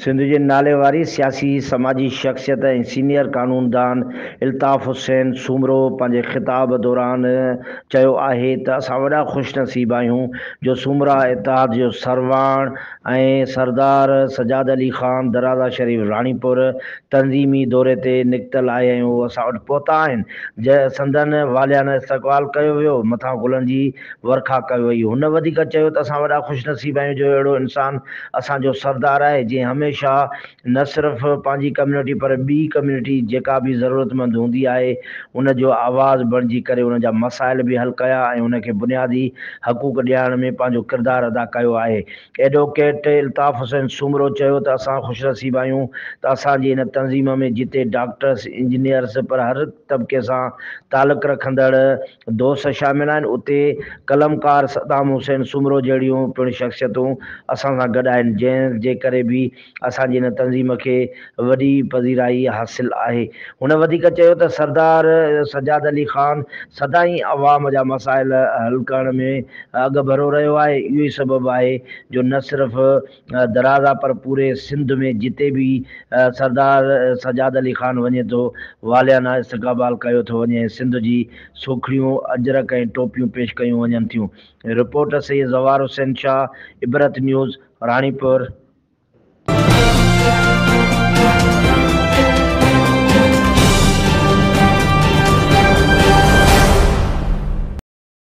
سنڌ جي ناليواري سياسي سماجي شخصيت ۽ سينيئر قانوندان الطاف حسين سومرو پنهنجي خطاب دوران چيو آهي ته اسان وڏا خوش نصيب آهيون جو سومرا اتحاد جو سرواڻ ۽ سردار سجاد علي خان درازا شريف راڻيپور تنظيمي دوري تي نڪتل آهي ۽ هو اسان وٽ پهتا آهن سندن واليانه استقبال ڪيو ويو مٿان گلن جي ورکا ڪئي وئي. هن وڌيڪ چيو ته اسان وڏا خوش نصيب آهيون جو اهڙو انسان اسان جو سردار آهي جنهن هميشه نه صرف پنهنجي ڪميونٽي پر ٻي ڪميونٽي جيڪا به ضرورتمند هوندي آهي ان جو آواز بڻجي ڪري ان جا مسائل به حل ڪيا ۽ ان کي بنيادي حقوق ڏيارڻ ۾ پنهنجو ڪردار ادا ڪيو آهي. ايڊووڪيٽ الطاف حسين سومرو چيو ته اسان خوش نصيب آهيون ته اسان جي هن تنظيم ۾ جتي ڊاڪٽرس، انجنيئرس پر هر طبقي سان تعلق رکندڙ دوست شامل آهن اتي قلمڪار صدام حسين سومرو جهڙيون پڻ شخصيتون اسان سان گڏ آهن جنهن جي ڪري به اسان جي هن تنظيم کي وڏي پذيرائي حاصل آهي. هن وڌيڪ چيو ته سردار سجاد علي خان سدائين عوام جا مسائل حل ڪرڻ ۾ اڳڀرو رهيو آهي اهو ئي سبب آهي جو نه صرف درازا پر پوري سنڌ ۾ جتي به سردار سجاد علي خان وڃي ٿو واليانه استقبال ڪيو ٿو وڃي ۽ سنڌ جي سوکڙيون، اجرڪ ۽ ٽوپيون پيش ڪيون وڃن ٿيون. رپورٽ، سيد زوار حسين شاهه، عبرت نيوز، راڻيپور.